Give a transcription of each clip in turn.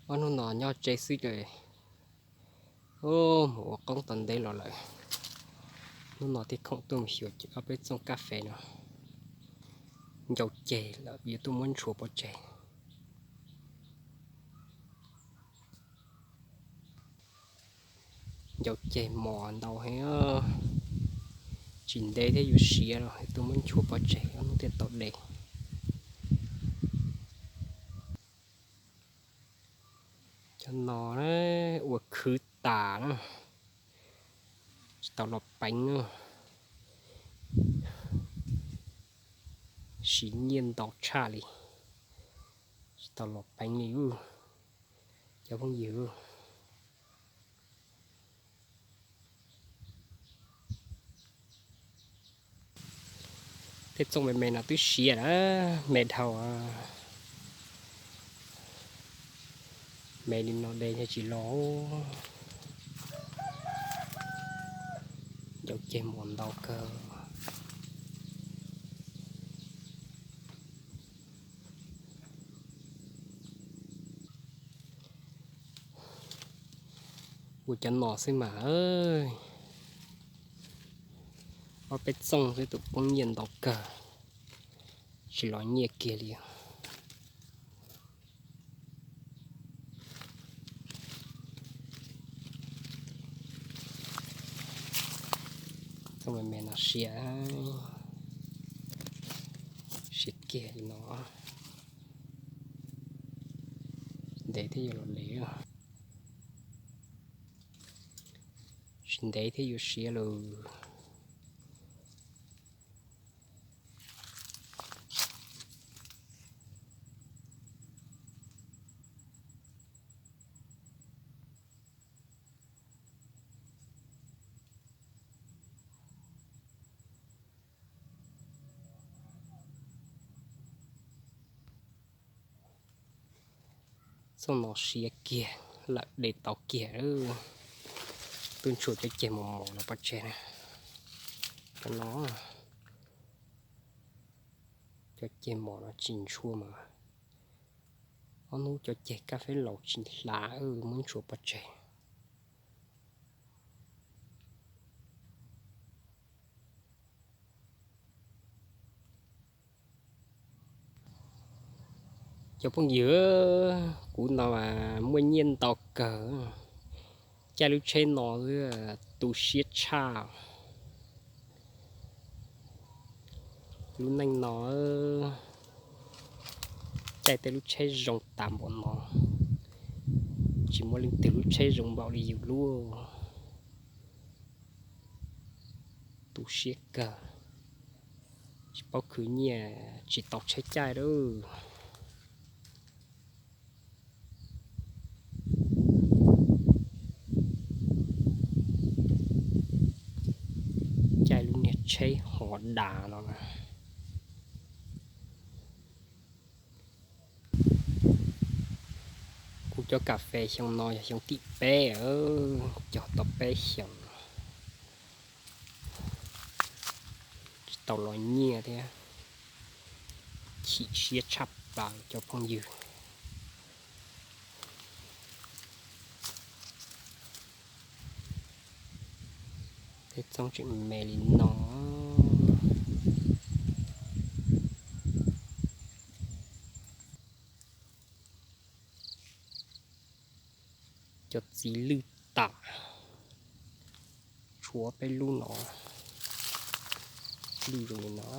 Ob hnub no nyob tsev xwb ces mus ua qoob tau ntev los lawm. Hnub no thiaj khoom tuaj mus xyuas ob peb txooj kas fes no ncau ceg lawm yuav tuaj muab ntshua pov tseg. Ncau ceg mos ntau heev, tsis ntev thiab yuav siav los tuaj muab ntshua pov tseg ob hnub thiaj tau de. Cov no ua khwv tas na, tsis tau los peev na. Siv nyiaj ntau tshaj li, tsis tau los peev li cov phooj ywg. Tej txooj me me no twb siav na, me dhau. Me li no de tsis los. Ncau ceg mos ntau kawg. Ua cov no xwb mas, ob peb txooj xwb tus poob nyiaj ntau kawg, tsis los nyiaj kiag li. Txooj me me no siav, siav kiag li no, ntev thiab yuav los de, tsis ntev thiab yuav siav lawm. Txooj no siav kiag lawm, de tau kiag. Tuaj ntshua cov ceg mos mos no pov tseg na. Cov no, cov ceg mos no tsis ntshua mas ob hnub cov ceg kas fes laus tsis hlav, muab ntshua pov tseg. Cov phooj ywg, kuv no muaj nyiaj ntau kawg, caij lub tsheb no tu siab tshaj. Lub neej no caij tej lub tsheb zoo tas npaum no, tsis muaj leej twg lub tsheb zoo npaum li yus lub. Tu siab kawg, tsis paub khwv nyiaj tsis tau tsheb caij lawm. Caij lub niag tsheb Honda no na. Kuv cov kas fes xyoo no yog xyoo tim peb, cog tau peb xyoos tsis tau los nyiaj thiab, chim siab tshaj plaws cov phooj ywg. Tej txooj tseem me li no. Cov txiv lwj tas, tshuav peb lub no, lwj zoo li no.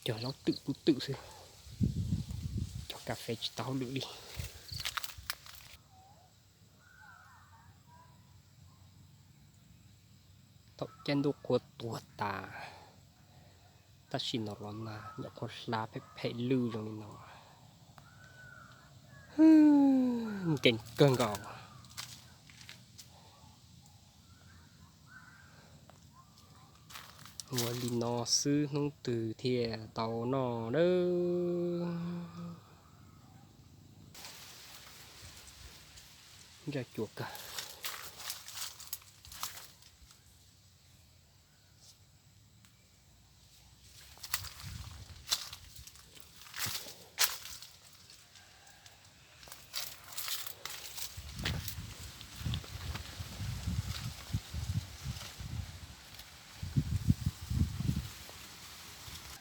Cog laub twm lub twm xwb, cog kas fes tsis tau hauj lwm li. Thaum caij ntuj qhua tuag tas, tab sis no los nag nyuam qhuav hla phem phem lwj zoo li no, nkees kawg nkaus. Ua li no xwb hnub twg thiaj tau noj nawb. Ntsaj cuam kawg.